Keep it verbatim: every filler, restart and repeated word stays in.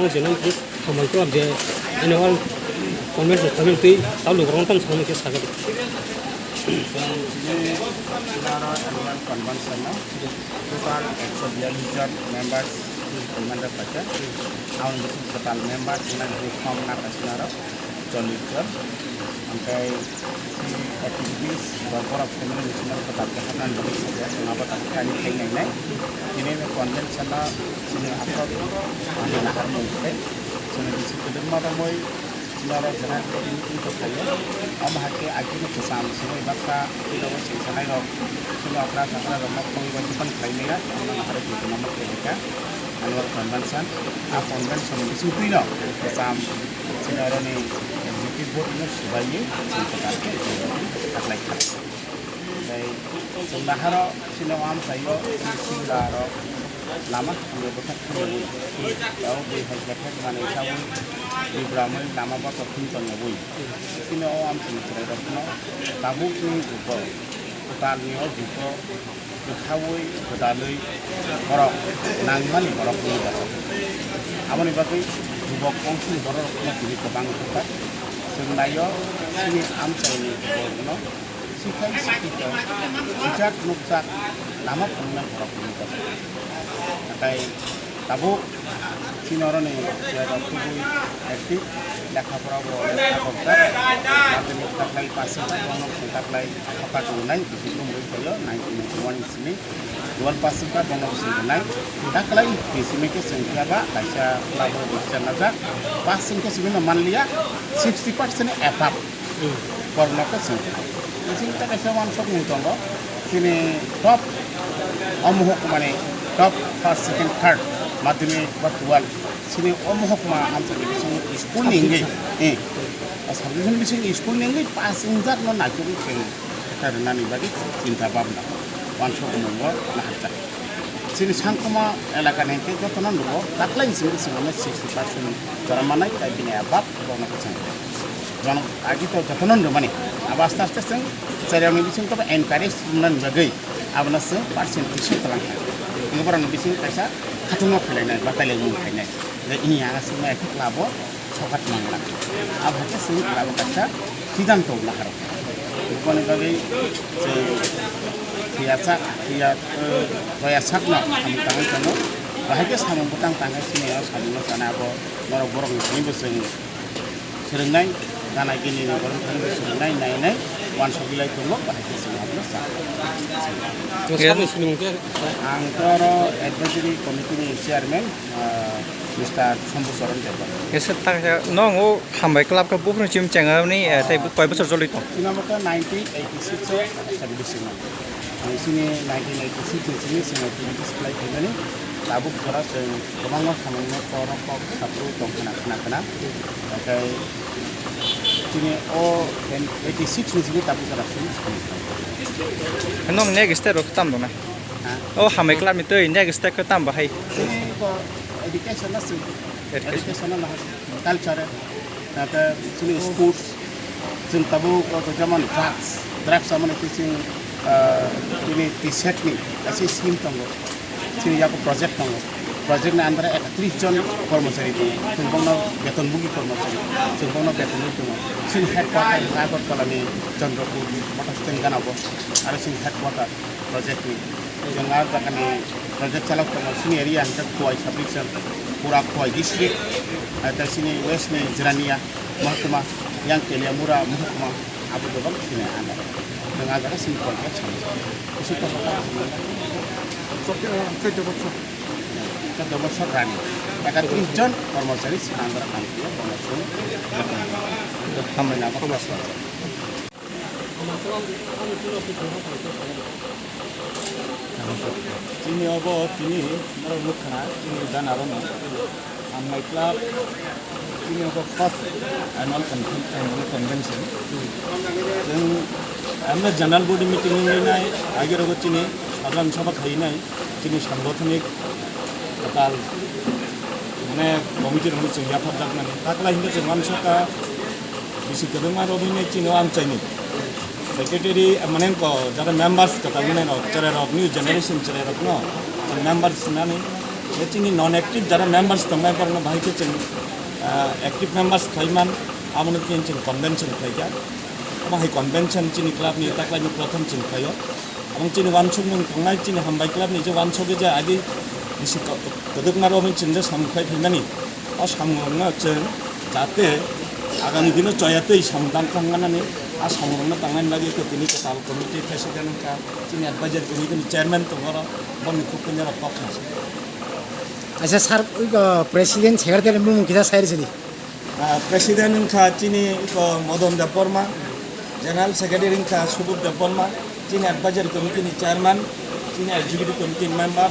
Chwng hambai khlak je annual convention khaimani twi tabuk borok tamo sakmani khe sakha di. Chwng chini Sinaro annual convention no total ekso biyallis jon members hwnmani paikha. Aboni bising total members hwnmani form na paikha Sinaro chollish jon. Hwnkhe Activities ba borok family ni simi kwtal khe hapnani bagwi sijak, abo tak khe ani thai nainai. Tini convention no chini aswk ani naharmung khe chini bisi kwdwkma romwi norok general meeting tongkhaio. Omo hai khe agini kwcham simi baksa twilogo singsanai rok chini okra chakra rokno thangwi bai tubani khlai maya, omo naharwi tongma khe hwnkha annual convention. A convention ni bisingtwi no kwcham Chini oroni executive board no swbaiwi chini kwtal khe chini taklai kha. Tei chwng naharo chini o amchaio chini Sibra rok lama hamya bwkhak khumui tei o bui hai bwkhak manwi saui bibramwi lama bothor khum tongyaui chini o amchaini chwrairokno tabukni jugo kwtalni o jugo Kwthaui, gwdalwi borok nangmani borok wngwi rw. Aboni bagwi jubok kongsni bororokno tini kwbang wngkha. Chwng naio, chini amchaini borokno sikhai sikhika, sijak nukjak lama phunuknai borok wngwi rw. Nathai tabuk chini oroni chwrairok kubui active, lekha pora bo lekha rokjak, madhyamik taklai pass wngkha, bono taklai phoka tongnai, bisi tongbui phaio, nineteen ninety-one ni simi twelve pass wngkha, bono bisi tongnai. Taklai bisi mike chwng phiya ba kaisa club o register najak, pass wngkhe simi no manliya, sixty percent above. Borokno khe chwng. Bising tei kaisa wansukmung tongo. Chini top o muhuk mani top first, second, third madhyamik ba twelve. Chini o muhuk ma amchaini bising school ni wngwi, eh, subdivision bising school ni wngwi pass wngjak no naichomwi chwng khe rwnani bagwi chinta bhabna wansukmungo naharjak. Chini Sangkuma elakani hwnkhe jotono nugo, taklai ni simi simi sixty percent jora manai, tai bini above borokno khe chwng. Jono agi to jotono nrwmani. Abo aste aste chwng chwrairokni bisingo encourage rwnani bagwi abono chwng percent kisa twlang kha. Wngkhe borokni bisingo kaisa khatungma phailainai, batailai mung khainai. Je ini ang aswkno ekhe club o sokat mangla. Abo hai khe chwng club o kaisa siddhanto naharok. Boni bagwi chwng phiya sak, phiya, eh, toya sakno samung tangwi tongo. Bahai khe samung bwtang tangwi chini o samungno sana abo norok borokni thani bo chwng swrwngnai, gana gini ni borok thani bo swrwngnai, nainai, uansukgwi lai tongo, bahai khe chwng abono sa. Ang to oro advisory committee ni chairman, ah, Mister Shambhu Charan Debbarma. Ese ta, no, o hambai club ka buphuru chim chengani, eh, tei koi bosor joloi tong? Chini abo khe nineteen eighty-six o establish wngmani. Ang chini nineteen eighty-six ni simi chwng activities khlai phaimani. Tabuk jora chwng kwbangma samungno chorok kok saphuru tong khna khna khna. Tei chini o eighty-six ni simi tabuk jora chwng samung khlai. Nong next step rok tam dona? Ha? O hambai club ni twi next step khe tam bahai? Chini bo education no chwng. Education. Education no nahar, culture, nata chini sports, chwng tabuk o to jemon drugs, drugs amani khe chwng, ah, chini T set ni kaisa scheme tongo, chini yago project tongo, project ni under o ekatris jon kormochari tongo, chwng bongno beton bugi kormochari, chwng bongno beton bugi tongo, chini headquarter Agartala ni Chandrapur motor stand gana bo, aro chini headquarter project ni. Chwng ah jagani project chalok tongo, chini area hwnkhe Khowai sub-division, pura Khowai district, ah, tei chini west ni Jirania mohokuma, yang Teliamura mohokuma, abo bebak chini under. Chwng ah jaga chini project chalok. Bisi kotor kha. Chwddo bosor. Chwddo bosor rani. Ekatris jon kormochari chini under o kam khlaiyo, bono chwng hambai nabo. Chini obo tini norok nukha na, chini gana rono hambai club, chini obo first annual con-, annual convention. Chwng, amno general body meeting wngwi nai, age rogo chini sadharan sabha khai nai, chini sangothonik kwtal, mane, committee rokno chwng yapharjakmani. Taklai hwnkhe chwng uansukha, bisi kwbangma rok hwnwi chini o amchaini secretary, mane, ko jara members kwtal mane rok, chwrai rok, new generation chwrai rokno members sinani Tei chini non active jara members tongnai borokno bahai khe chwng, ah, active members khlai man, abono tini chwng convention khlai kha. Omo hai convention chini club ni taklaini prothom chwng khlaio. Abong chini wansukmung tongnai chini hambai club ni je wansugwi je agi bisi ko-, kwdwkma rok chwng je samung khlai phaimani. O samung rokno chwng jate agami dino choya tei samung tang tang manani a samung rokno tangnani bagwi khe tini kwtal committee president wngkha, chini advisory committee ni chairman tongo oro, boni khup khe norok kok kha. Acha sir, ui ko president secretary mung kisa sai sini. Ah, president wngkha chini iko Modon Debbarma, general secretary wngkha Subud Debbarma, chini advisory committee ni chairman, chini executive committee ni member,